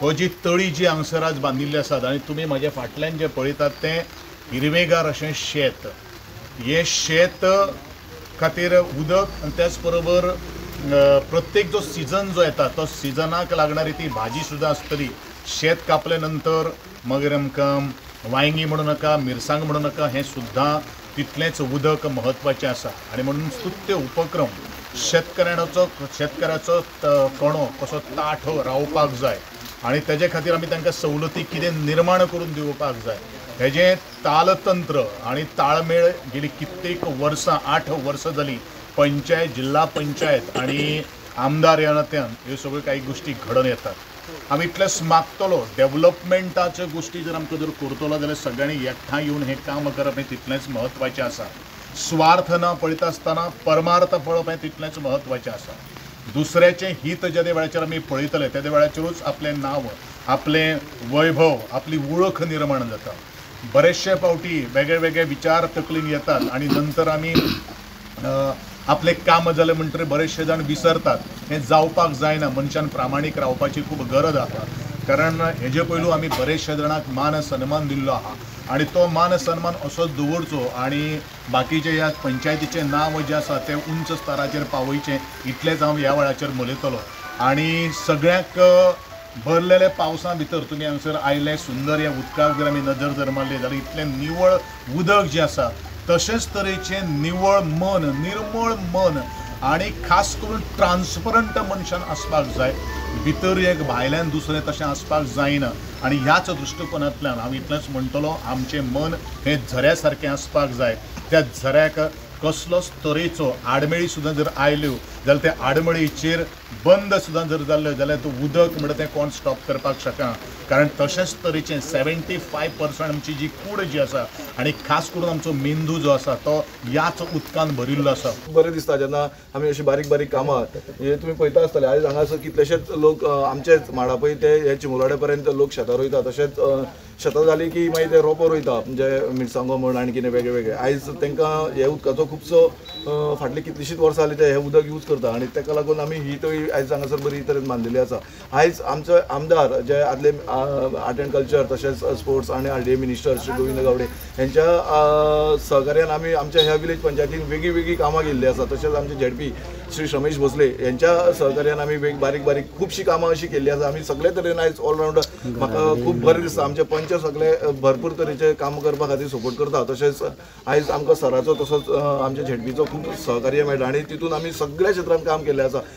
हो जी तळी जी हांगसर आज बांदिल्ली आसात आनी तुमी म्हज्या फाटल्यान जें पळयतात तें हिरवेगार अशें शेत. हें शेत खातीर उदक आनी त्याच बरोबर प्रत्येक जो सिजन जो येता तो सिजनाक लागणारी ती भाजी सुद्दां आसतली. शेत कापले नंतर मागीर आमकां वांयगीं म्हणू नाका, मिरसांग म्हणू नाका, हें सुद्दां तितलेंच उदक म्हत्वाचें आसा. आनी म्हणून स्तुत्य उपक्रम शेतकऱ्याचो कणो कसो ताठ रावपाक जाय आनी तेजे खातीर आमी तांकां सवलती कितें निर्माण करून दिवपाक जाय. हेजें तालतंत्र आनी ताळमेळ गेली कित्येक वर्सां, 8 वर्सां जालीं पंचायत, जिल्हा पंचायत आनी आमदार ह्या नात्यान ह्यो सगळ्यो कांय गोश्टी घडोवन येतात. आमी इतलेंच मागतलो, डेवलपमेंटाच्यो गोश्टी जर आमकां जर करतलो जाल्यार सगळ्यांनी एकठांय येवन हें काम करप हें तितलेंच म्हत्वाचें आसा. स्वार्थ ना पळयता आसतना परमार्थ पळोवप हें तितलेंच म्हत्वाचें आसा. दुसऱ्याचें हित ज्या वेळाचेर आमी पळयतले त्या वेळाचेरूच आपलें नांव, आपलें वैभव, आपली वळख निर्माण जाता. बरेचशे फावटी वेगळे वेगळे विचार तकलीन येतात आनी नंतर आमी आपलें काम जालें म्हणटकीर बरेचशे जाण विसरतात. हें जावपाक जायना. मनशान प्रामाणीक रावपाची खूब गरज आसा. कारण हेजे पयलू आमी बरेचशे जाणांक मान सन्मान दिल्लो आहा आनी तो मान सन्मान असोच दवरचो आनी बाकीचे ह्या पंचायतीचें नांव जें आसा तें उंच स्तराचेर पावयचें इतलेंच हांव ह्या वेळाचेर उलयतलो. आनी सगळ्यांक भरलेले पावसा भितर तुमी हांगसर आयले, सुंदर ह्या उदकाक जर आमी नदर जर मारली जाल्यार इतलें निवळ उदक जें आसा तशेंच तरेचें निवळ मन, निर्मळ मन आनी खास करून ट्रान्सपरंट मनशान आसपाक जाय. भितर एक भायल्यान दुसरें तशें आसपाक जायना. आनी ह्याच दृश्टिकोनांतल्यान हांव इतलेंच म्हणटलो, आमचें मन हें झऱ्या सारकें आसपाक जाय. त्या झऱ्याक कसलोच तरेचो आडमेळी सुद्दां जर आयल्यो जाल्यार त्या आडमेळीचेर बंद सुद्दां जर जाल्यो जाल्यार तो उदक म्हणटा तें कोण स्टॉप करपाक शकना. कारण तशेंच तरेचें 75% आमची जी कूड जी आसा आनी खास करून आमचो मेंदू जो आसा तो ह्याच उदकान भरिल्लो आसा. बरें दिसता जेन्ना आमी अशीं बारीक बारीक कामां हे तुमी पळयता आसतले. आयज हांगासर कितलेशेच लोक आमचेच माडापय ते हे चिमुलवाड्या पर्यंत लोक शेतां रोयता. तशेंच शेतां जाली की मागीर ते रोपो रोयता, म्हणजे मिरसांगो म्हण आनी कितें वेगळे वेगळे. आयज तांकां हे उदकाचो खुबसो फाटलीं कितलींशींच वर्सां जालीं ते हे उदक यूज करता आनी ताका लागून आमी ही तळी आयज हांगासर बरी तरेन बांदिल्ली आसा. आयज आमचो आमदार जे आदले आर्ट एंड कल्चर तशेंच स्पोर्ट्स आनी RDA minister Shri Govind Gawade हेंच्या सहकार्यान आमी आमच्या ह्या विलेज पंचायतीन वेगळीं वेगळीं कामां केल्लीं आसा. तशेंच आमचे झेडपी श्री रमेश भोसले यांच्या सहकार्यान आमी बारीक बारीक खुबशीं कामां अशीं केल्लीं आसा. आमी सगळे तरेन आयज ऑलरावंडर म्हाका खूब बरें दिसता. आमचे पंच सगळे भरपूर तरेचे काम करपा खातीर सपोर्ट करता. तशेंच आयज आमकां सराचो तसोच आमच्या झेडपीचो खूब सहकार्य मेळटा आनी तितून आमी सगळ्या क्षेत्रांत काम केल्लें आसा.